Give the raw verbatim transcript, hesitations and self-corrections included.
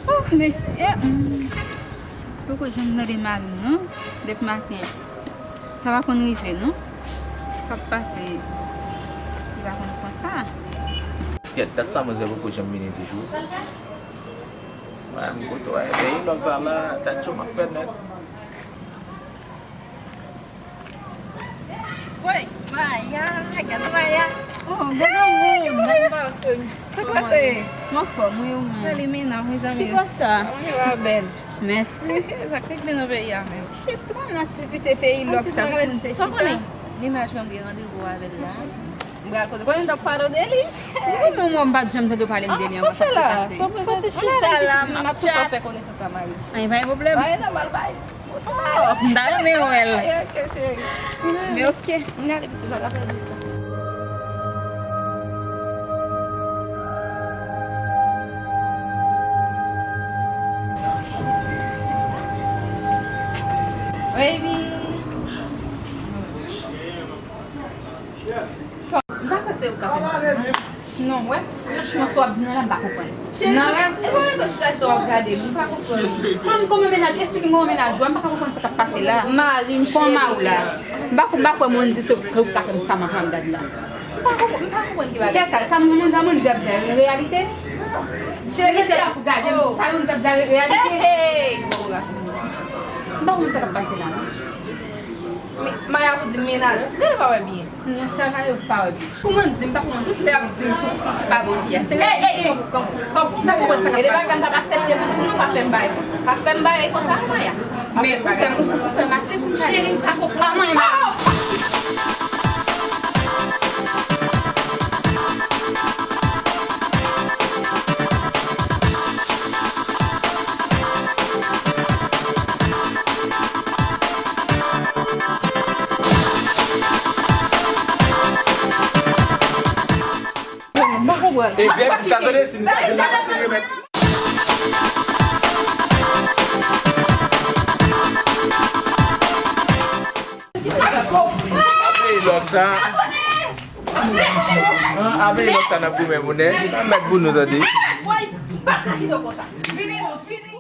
Oh, mesye. Poko janm tande mari m, non. Depi maten. Sa pa konn rive, non. Sa ap pase. Li pa konn konsa. Kèt, dat sa manzè poko janm vini toujou. Mwen, m kote w, peyi lòk sa la, dat cho m ap fè nèt. Woy, Maya, gade Maya. Oh, gade mwen, gade mwen. Sa k pase? Mwen anfòm, wi, ou menm? Salut, Mina, mezanmi. Ki fè sa? Mwen va bèl. Mèsi. Sa k te gen nan peyi a menm? Shit, mwen nan aktivite peyi lòk sa, pou moun te chita. Sa w konnen? Mina jwenn gen randevou avè l la. M pral kote. Konnen m t ap pale w de li. Mwen menm, mwen, m pa t janm tande w pale m de li ankò, sa k te pase? Fò ti chita la, m ap chat. Fè konesans a mari m. Ay, pa gen pwoblèm. Ay, nòmal, bay. Oh, m ta renmen wè l. Ok, cheri. Men ok. M gade pitit la, la fè di tan. Baby. M pa panse ou ka fè m sa. Non, wè, franchman, sa w ap di nan la, m pa konprann. Cheri, nan rèv, se pa reto chita chita w ap gade m, m pa konprann. Kòman, kòman mennaj, eksplike m kòman mennaj ou a, m pa ka konprann sa k ap pase la. Mari m, cheri. Kòman ou la? M pa, m pa kwè moun di se ou k ka fè m sa m ap gade la. M pa konprann, m pa konprann ki bagay sa. Kèt, sa moun, sa moun di ap di a reyalite? Cheri, se pou gade m, sa moun di ap di a reyalite? Hey, hey, bon, m pa konprann sa k ap pase la, non. Maya pou di mennaj, gade pa wè byen. Non, sa va yo pa wè byen. Kòman di m pa konprann tout lè ap di m sou, sou ti pa bon li a. Se reyalite. Ey, ey, ey, kanpe, kanpe, kanpe. M pa konprann sa k ap pase. Gade bagay m pa ka aksepte pou di m non, pa fè m bagay konsa. Pa fè m bagay konsa, Maya. Men pou fè m, pou fè m ase pou m gade. Cheri, m pa konprann. Kòman e Maya? M pa konprann. E byen, m ta tande si m ta, si m ta mache remèt. Apre lòk sa. Apre lòk sa, n ap goumen pou nèg. N ap mèt pou nou tande. Boy, m pa ka kite w konsa. Vini non, vini.